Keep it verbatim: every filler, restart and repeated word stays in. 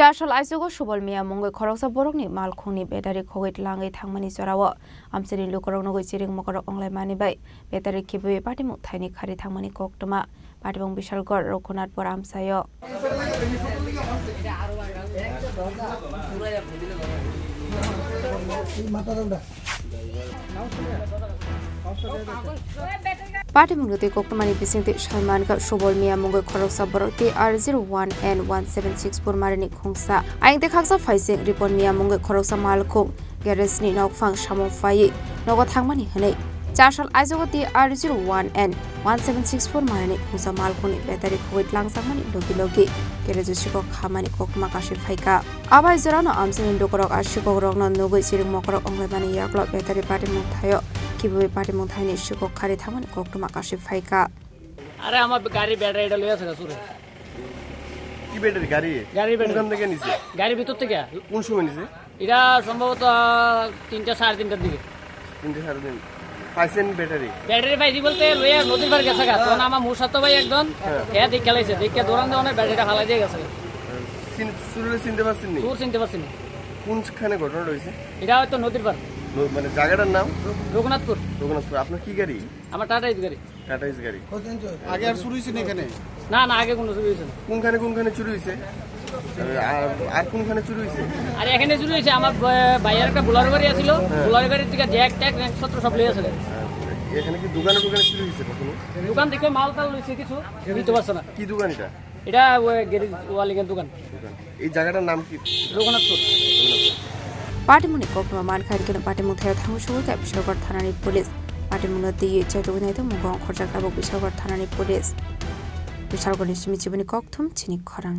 Chasol aichugo Subol Miya mungwi khoroksa borokni malkhungni battery khogwi tlangwi thangmani jorao amchaini lukurok nugwi chiring mokorok wnglaimani bai battery khibiwi patimung thaini khari thangmani koktwma. Patimung Bishalgarh Raghunathpur amchaio. Patimungno tei koktwmani bisingtwi saimankha Subol Miya mungwi khoroksa borok T R zero one N one seven six four marini khungsa. Ayang tei khaksa phaising Ripon Miya mungwi khoroksa malkhung garage ni nokphang samung phaiwi nogo thangmani hwnwi. Chasol aichugo T R zero one N one seven six four marini khungsa malkhungni battery khogwi tlangjakmani logi logi garage o sikok khamani koktwma kasui phaikha. Abai jorano amchaini lukurok a sikokrokno nugwi chiring mokorok wnglaimani yaklo battery patimung thaio khibiwi patimung thaini sikok khari thangmani koktwma kasui phaikha. আরে, আমার গাড়ি ব্যাটারিটা লইয়া আছে গা চুরে। কি ব্যাটারি? গাড়ি? গাড়ির ব্যাটারি। কোনখান থেকে নিছে? গাড়ির ভিতর থেকে। কোন সময় নিছে? এটা সম্ভবত তিনটা, সাড়ে তিনটার দিকে। তিনটা, সাড়ে তিন। পাইছেন ব্যাটারি? ব্যাটারি পাইছি বলতে লইয়া নদীর পাড়ে গেছে গা। তখন আমার মুসাতো ভাই একজন, হ্যাঁ। এ দেখে লাইছে, দেখে দৌড়ান দিয়ে অনেক ব্যাটারিটা ফালাই দিয়ে গেছে। চিন-, চুরলে চিনতে পারছেন নি? চুর চিনতে পারছি না। কোনখানে ঘটনাটা হয়েছে? এটা হয়তো নদীর পাড়। ন-, মানে জায়গাটার নাম? রঘুনাথপুর। রঘুনাথপুর। আপনার কি গাড়ি? আমার টাটা ইস গাড়ি। টাটা ইস গাড়ি। আগে আর চুরি হয়েছে না এখানে? না, না, আগে কোনো চুরি হয়েছে না। কোনখানে কোনখানে চুরি হয়েছে? আর, আর কোনখানে চুরি হয়েছে? আর এখানে চুরি হয়েছে, আমার ব-, ভাইয়ের একটা বোলারো গাড়ি আছিল, হ্যাঁ। বোলারো গাড়ির থেকে জ্যাক ট্যাক র্যাক সত্র সব লইয়া আছে। আর এখানে কি দোকানে দোকানে চুরি হয়েছে কখনো? দোকান থেকে মাল টাল লইছে কিছু, নিতে পারছে না। কি দোকান এটা? এটা ওই গ্যারেজ ওয়ালিংয়ের দোকান। দোকান। এই জায়গাটার নাম কি? Raghunathpur. Patimungni koktwma mankha, hwnkhe no patimung thaio thangwi sugwi kha Bishalgarh thanani police. Patimungno twiwi chaitugwi naitugmung ongkhorjak tabuk Bishalgarh thanani police. Bishalgarhni simi chibini kokthum chini khorang.